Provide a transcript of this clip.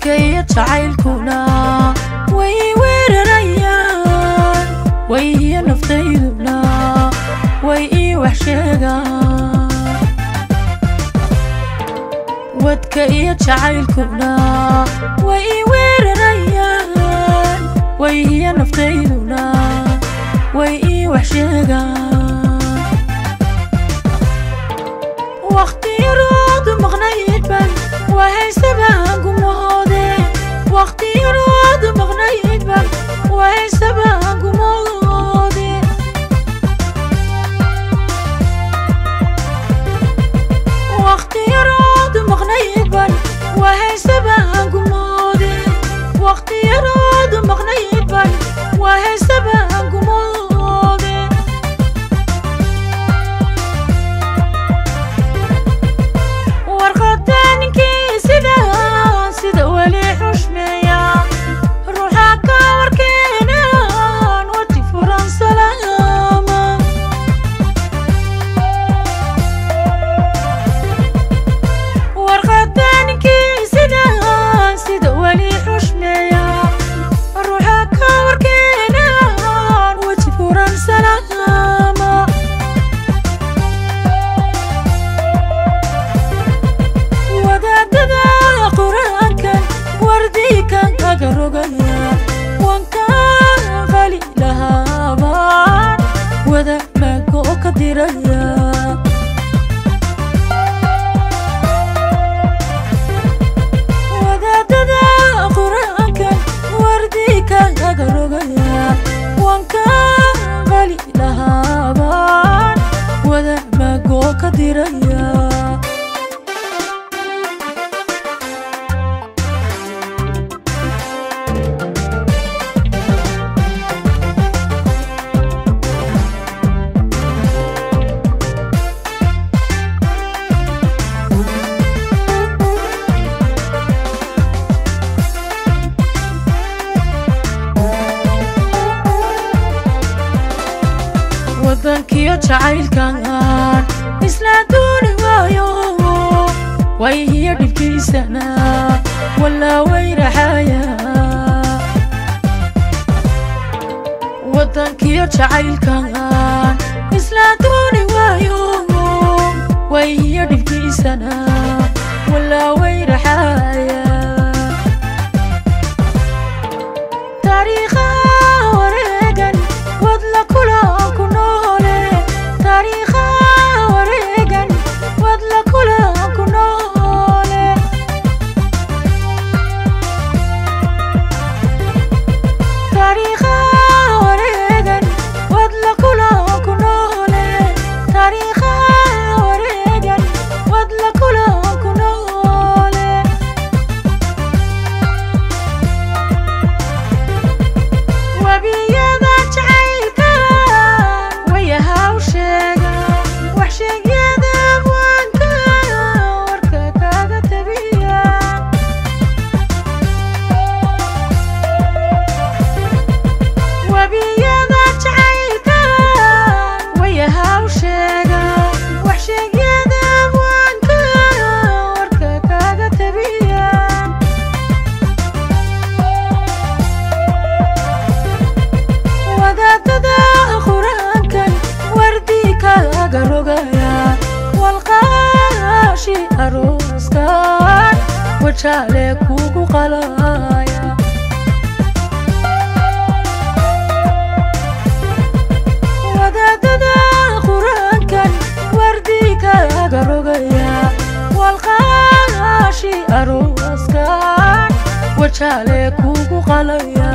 Wadka iyo jacaylkuna way weerarayaan, wayhiyo naftayduna way ii wax sheegaan. Wadka iyo jacaylkuna way ii weerarayaan, wayhiyo naftayduna way ii wax sheegaan. Waqti yaroodu maqnayd ban wahaysabaan gumoode, waqti yaroodu maqnayd ban wahaysabaan gumoode. Waqti yaroodu maqnayd ban wahaysabaan gumoode, waqti yaroodu maqnayd ban wahaysabaan gumoode. Warqada ninkii sida weli xushmeeya, ruuxa ka warkeenaan waji furan salaama. Warqada ninkii sida weli xushmeeya, ruuxa ka warkeenaan waji furan salaama. Wadaadada qur-aankan wardiikan kaga rogaya, wankaan qali lahaabaan wada mago ka diraya. Wadaadada qur-aankan wardiikan kaga rogaya, wankaan qali lahaabaan wada mago ka diraya. Wadankiyo jacaylkan isla dooni waayo, wayhiyo dhibkiisana walaa wayraxaya. Wadankiyo jacaylkan isla dooni waayo, wayhiyo dhibkiisana walaa wayraxaya. Taariikha wareegan wadla kula ku noole, taariikha wareegan wadla kula ku noole. Taariikha wareegan wadla kula ku noole, taariikha wareegan wadla kula ku noole. Wabiyada jacaylka wayaha u sheega, wax sheegyada abwaanka warka kaga tabiya. Wabiyada jacaylka wayaha u sheega, wax sheegyada abwaanka warka kaga tabiya. Wadaadada qur-aankan wardii kaga rogaya, walqaashi arooskan wajaale kugu qalaya. Wadaadada qur-aankan wardii kaga rogaya, walqaashi arooskan wajaale kugu qalaya.